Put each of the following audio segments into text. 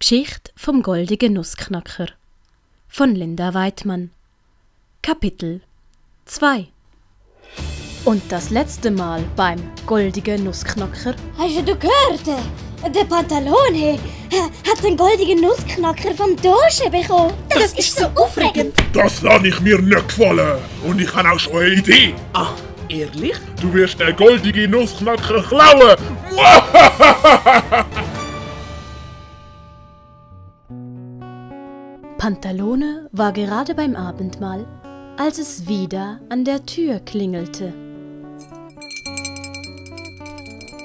Geschichte vom goldigen Nussknacker von Linda Weidmann. Kapitel 2. Und das letzte Mal beim goldigen Nussknacker. Hast du gehört? Der Pantalone hat den goldigen Nussknacker vom Doge bekommen. Das ist so aufregend. Das lasse ich mir nicht gefallen. Und ich habe auch schon eine Idee. Ah, ehrlich? Du wirst den goldigen Nussknacker klauen. Pantalone war gerade beim Abendmahl, als es wieder an der Tür klingelte.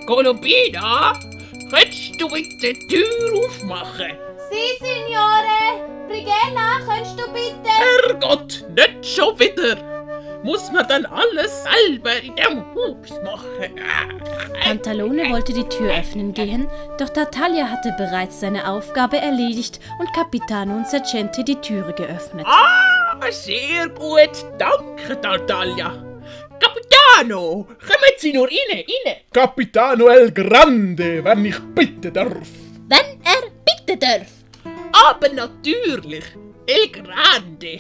Colombina, könntest du bitte die Tür aufmachen? Si, Signore. Brighella, könntest du bitte? Herrgott, nicht schon wieder! Muss man dann alles selber in dem Haus machen? Pantalone wollte die Tür öffnen gehen, doch Tartaglia hatte bereits seine Aufgabe erledigt und Capitano und Sergente die Türe geöffnet. Ah, sehr gut, danke, Tartaglia. Capitano, kommen Sie nur rein. Capitano El Grande, wenn ich bitten darf. Wenn er bitten darf. Aber natürlich, El Grande.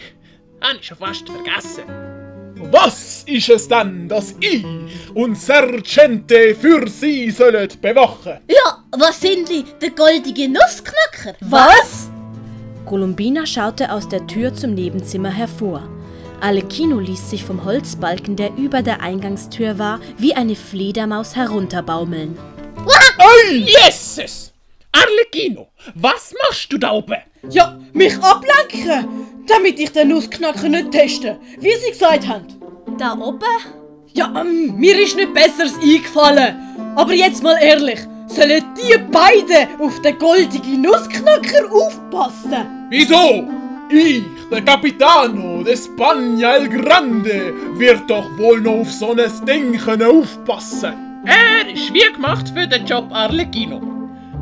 Habe ich schon fast vergessen. Was ist es denn, dass ich und Sergente für Sie sollen bewachen? Ja, was sind die? Der goldige Nussknacker? Was? Colombina schaute aus der Tür zum Nebenzimmer hervor. Arlecchino ließ sich vom Holzbalken, der über der Eingangstür war, wie eine Fledermaus herunterbaumeln. Ei! Jesus! Arlecchino, was machst du da oben? Ja, mich ablenken, damit ich den Nussknacker nicht teste, wie Sie gesagt haben. Da oben? Ja, mir ist nicht Besseres eingefallen. Aber jetzt mal ehrlich, sollen die beiden auf den goldigen Nussknacker aufpassen? Wieso? Ich, der Capitano de Spagna El Grande, wird doch wohl noch auf so ein Ding aufpassen. Er ist wie gemacht für den Job, Arlecchino.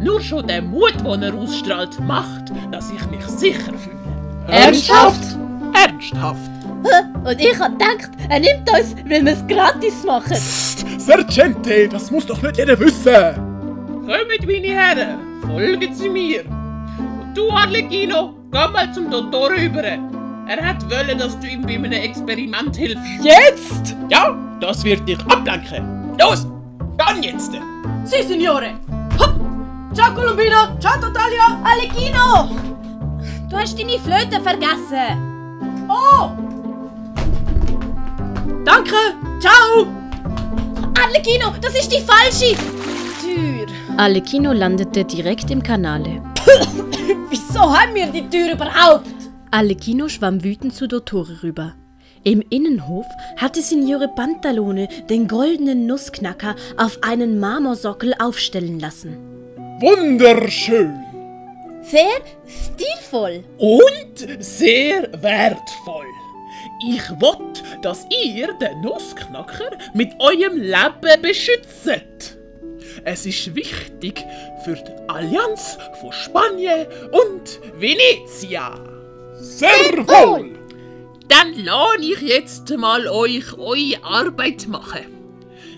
Nur schon der Mut, den er ausstrahlt, macht, dass ich mich sicher fühle. Ernsthaft? Ernsthaft. Und ich hab gedacht, er nimmt uns, weil wir es gratis machen. Psst, Sergente, das muss doch nicht jeder wissen. Kommt, meine Herren, folgen Sie mir. Und du, Arlecchino, geh mal zum Dottore rüber. Er hat wollen, dass du ihm bei einem Experiment hilfst. Jetzt? Ja, das wird dich ablenken. Los, dann jetzt. Si, Signore. Hopp. Ciao, Colombina. Ciao, Tartaglia. Arlecchino! Du hast deine Flöte vergessen. Oh. Danke. Ciao. Arlecchino, das ist die falsche Tür. Arlecchino landete direkt im Kanale. Wieso haben wir die Tür überhaupt? Arlecchino schwamm wütend zu Dottore rüber. Im Innenhof hatte Signore Pantalone den goldenen Nussknacker auf einen Marmorsockel aufstellen lassen. Wunderschön. Sehr stilvoll. Und sehr wertvoll. Ich will, dass ihr den Nussknacker mit eurem Leben beschützt. Es ist wichtig für die Allianz von Spanien und Venezia. Sehr wohl. Dann lasse ich jetzt mal euch eure Arbeit machen.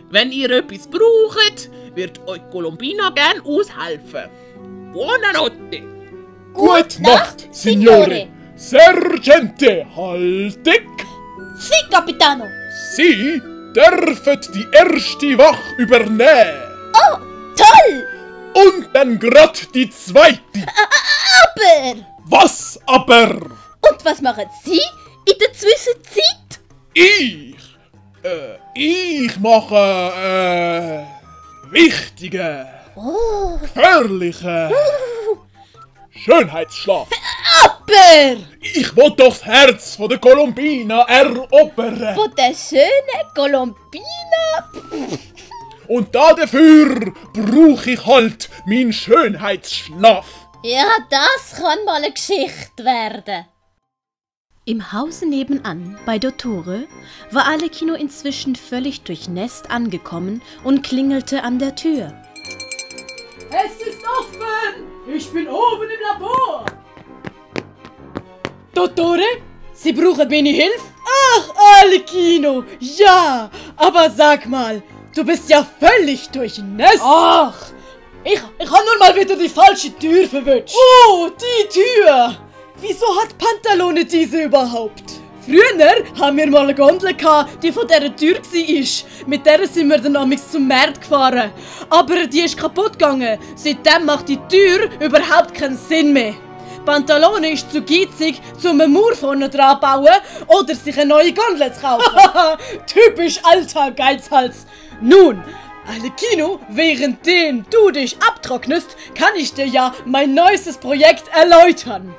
Wenn ihr etwas braucht, wird euch Colombina gern aushelfen. Buonanotte! Gute Nacht, Signore. Sergente, haltig. Si, Capitano. Sie dürfen die erste Wache übernehmen. Oh, toll. Und dann grad die zweite. Aber. Was aber? Und was machen Sie in der Zwischenzeit? Ich mache, wichtige, gefährliche Schönheitsschlaf. Aber. Ich will doch das Herz von der Colombina erobern. Von der schönen Colombina. Und dafür brauche ich halt meinen Schönheitsschlaf. Ja, das kann mal eine Geschichte werden. Im Hause nebenan, bei Dottore, war Arlecchino inzwischen völlig durchnässt angekommen und klingelte an der Tür. Es ist offen. Ich bin oben im Labor. Dottore, Sie brauchen meine Hilfe? Ach, Arlecchino, ja. Aber sag mal, du bist ja völlig durchnässt. Ach, Ich habe nur mal wieder die falsche Tür verwünscht. Oh, die Tür! Wieso hat Pantalone diese überhaupt? Früher haben wir mal eine Gondel gehabt, die von dieser Tür war. Mit der sind wir dann amigs zum Markt gefahren. Aber die ist kaputt gegangen. Seitdem macht die Tür überhaupt keinen Sinn mehr. Pantalone ist zu geizig, um eine Mauer vorne dran zu bauen oder sich eine neue Gondel zu kaufen. Typisch alter Geizhals. Nun, Alekino, währenddem du dich abtrocknest, kann ich dir ja mein neuestes Projekt erläutern.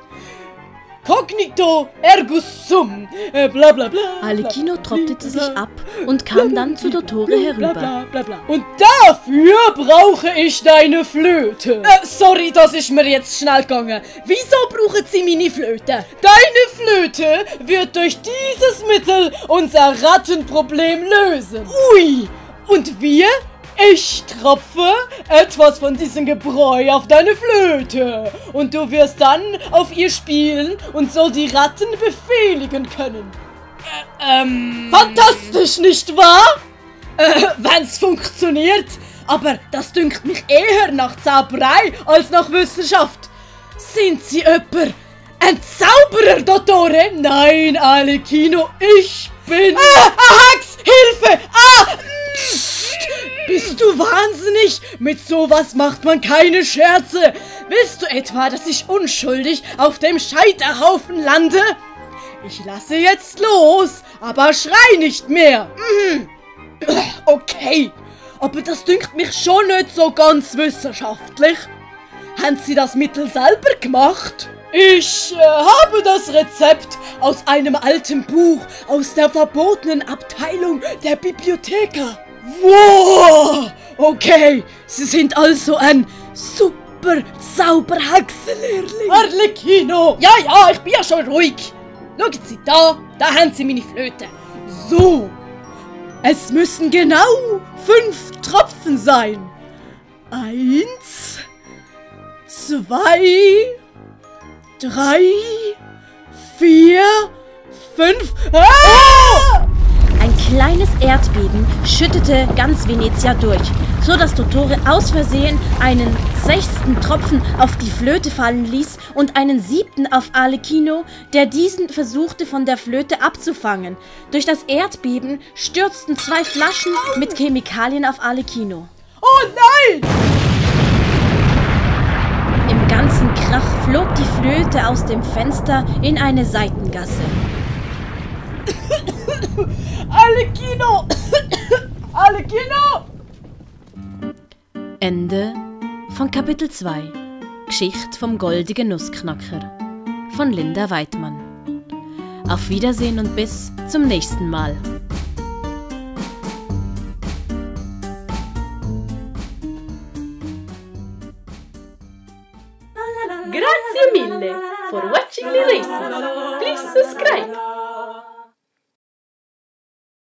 Cognito ergo sum, bla bla bla. Alekino trocknete sich ab und kam dann zu Dottore herüber. Und dafür brauche ich deine Flöte. Sorry, das ist mir jetzt schnell gegangen. Wieso brauchen Sie meine Flöte? Deine Flöte wird durch dieses Mittel unser Rattenproblem lösen. Ui, und wir? Ich tropfe etwas von diesem Gebräu auf deine Flöte und du wirst dann auf ihr spielen und so die Ratten befehligen können. Fantastisch, nicht wahr? Wenn's funktioniert, aber das dünkt mich eher nach Zauberei als nach Wissenschaft. Sind Sie jemand? Ein Zauberer, Dottore? Nein, Alekino, ich bin... Hex! Hilfe! Bist du wahnsinnig? Mit sowas macht man keine Scherze. Willst du etwa, dass ich unschuldig auf dem Scheiterhaufen lande? Ich lasse jetzt los, aber schrei nicht mehr. Okay, aber das dünkt mich schon nicht so ganz wissenschaftlich. Haben Sie das Mittel selber gemacht? Ich habe das Rezept aus einem alten Buch aus der verbotenen Abteilung der Bibliotheka. Wow! Okay, Sie sind also ein super Zauberhexenlehrling. Arlecchino! Ja, ich bin ja schon ruhig. Schauen Sie da haben Sie meine Flöte. So, es müssen genau 5 Tropfen sein. 1, 2, 3, 4, 5. Ah! Ein kleines Erdbeben schüttete ganz Venezia durch, so dass Dottore aus Versehen einen 6. Tropfen auf die Flöte fallen ließ und einen 7. auf Alekino, der diesen versuchte von der Flöte abzufangen. Durch das Erdbeben stürzten 2 Flaschen mit Chemikalien auf Alekino. Oh nein! Im ganzen Krach flog die Flöte aus dem Fenster in eine Seitengasse. Alekino! Alekino! Ende von Kapitel 2. Geschichte vom goldigen Nussknacker von Linda Weidmann. Auf Wiedersehen und bis zum nächsten Mal. Grazie mille for watching the lesson. Please subscribe.